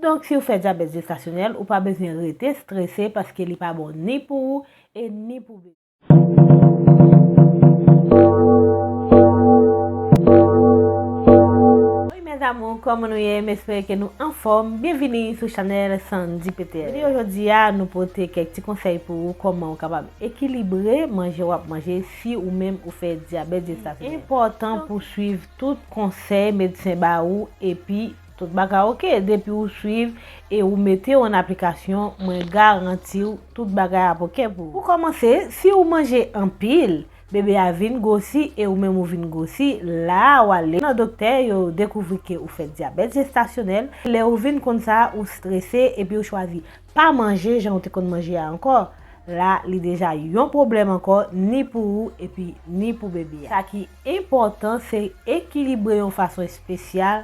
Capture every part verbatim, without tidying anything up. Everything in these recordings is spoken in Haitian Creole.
Donk, si w fè dyabèt jestasyonèl, ou pa bezwen rete strese paske li pa bon ni pou ou e ni pou bebe. Wi, mes amours, kòman nou ye? M espere ke nou anfòm. Byenvini sou chanèl Sandy P T L. Videyo jodi a, nou pote kèk ti konsèy pou ou, kòman ou kapab ekilibre manje w ap manje si ou menm ou fè dyabèt jestasyonèl. Enpòtan pou swiv tout konsèy medsen ba ou, epi tout bagay oke. Depi ou swiv e ou mete yo an aplikasyon, mwen garanti w tout bagay ap oke pou ou. Pou kòmanse, si ou manje anpil, bebe a vin gwosi e ou menm ou vin gwosi, la a w ale nan doktè, yo dekouvri ke ou fè dyabèt jestasyonèl. Lè ou vin konn sa, ou strese epi ou chwazi pa manje jan ou te konn manje a ankò. La, li deja yon pwoblèm ankò, ni pou ou epi ni pou bebe a. Sa ki enpòtan, se ekilibre yon fason espesyal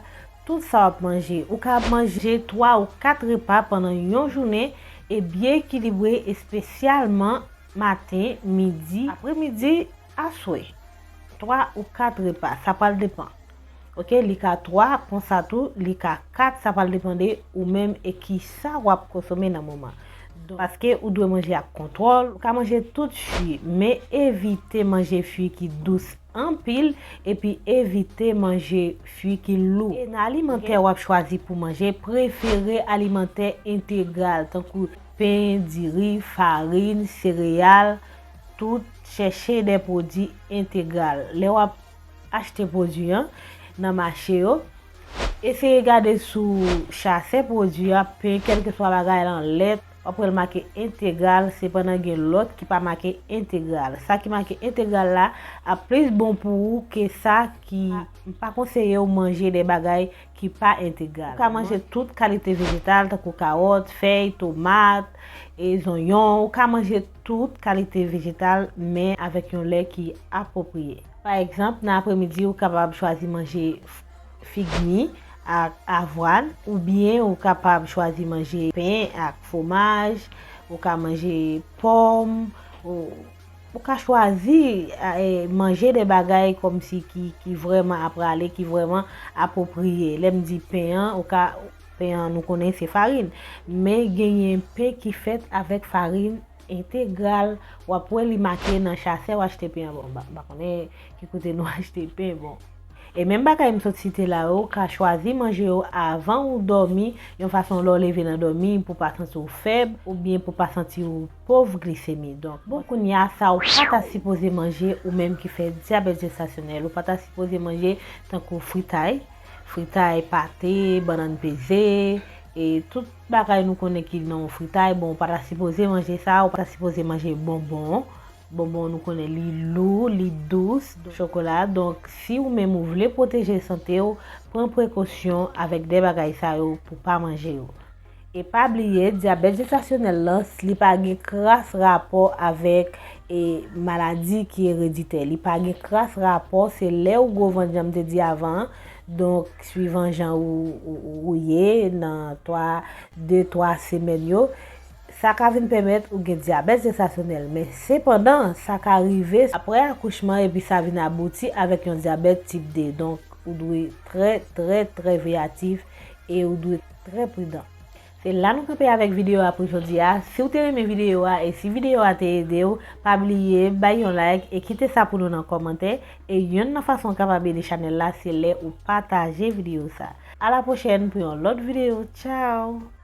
tout sa w ap manje. Ou ka manje twa ou kat repa pandan yon jounen e byen ekilibre, espesyalman maten, midi, apremidi, aswè. Twa ou kat repa, sa pral depann. Oke, li ka twa, konsa tou, li ka kat, sa pral depann de ou menm e kisa w ap konsome nan moman. Donk, paske ou dwe manje ak kontwòl, ou ka manje tout fwi, men evite manje fwi ki dous anpil, epi evite manje fwi ki lou. E nan alimantè w ap chwazi pou manje, prefere alimantè entegral, tankou pen, diri, farin, sereyal, tout, chèche de pwodui entegral. Lè w ap achte pwodui an nan mache yo, eseye gade sou chasè pwodui a, pen, kèlkeswa bagay lan, lèt, w ap wè l make entegral, sepandan gen lòt ki pa make entegral. Sa ki make entegral la ap plis bon pou ou ke sa ki, m pa konseye w manje de bagay ki pa entegral. Ou ka manje tout kalite vejetal, tankou kawòt, fèy, tomat, e zonyon. Ou ka manje tout kalite vejetal, men avèk yon lè ki apwopriye. Pa egzanp, nan apremidi, ou kapab chwazi manje f-, figmi ak avwàn, oubyen ou kapab chwazi manje pen ak fwomaj, ou ka manje pòm, ou, ou ka chwazi, e, manje de bagay kòmsi ki, ki vrèman ap rale, ki vrèman apwopriye. Lè m di pen an, ou ka, pen an nou konnen se farin, men genyen pen ki fèt avèk farin entegral, w ap wè li make nan chasè w achte pen an. Bon, m pa, m pa konnen ki kote nou achte pen, bon. E menm bagay m sot site la yo, ou ka chwazi manje yo avan ou dòmi, yon fason lè w leve nan dòmi pou pa santi w fèb, oubyen pou pa santi w pov glisemi. Donk, bon, kounye a, sa ou pa ta sipoze manje, ou menm ki fè dyabèt jestasyonèl, ou pa ta sipoze manje tankou fritay, fritay, pate, bannann peze, e tout bagay nou konnen ki nan yon fritay, bon, ou pa ta sipoze manje sa, ou pa ta sipoze manje bonbon. Bonbon, nou konnen li lou, li dous, chokola. Donk, si ou menm ou vle pwoteje sante w, pran prekosyon avèk de bagay sa yo pou pa manje yo. E pa bliye, dyabèt jestasyonèl lan, li pa gen kras rapò avèk, e, maladi ki ereditè. Li pa gen kras rapò, se lè ou gwo vant, jan m te di avan an. Donk, swivan jan ou, ou, ou ye nan twa, de, twa semèn yo, sa ka vin pèmèt ou gen dyabèt jestasyonèl. Men sepandan, sa ka rive apre akouchman epi sa vin abouti avèk yon dyabèt tip de. Donk, ou dwe trè, trè, trè veyatif e ou dwe trè pridan. Se la nou kanpe avèk videyo a pou jodi a. Si w te renmen videyo a e si videyo a te ede w, pa bliye bay yon like e kite sa pou nou nan kòmantè. E yonn nan fason w kapab ede chanèl la, se lè ou pataje videyo sa. A la pwochèn pou yon lòt videyo. Tchao!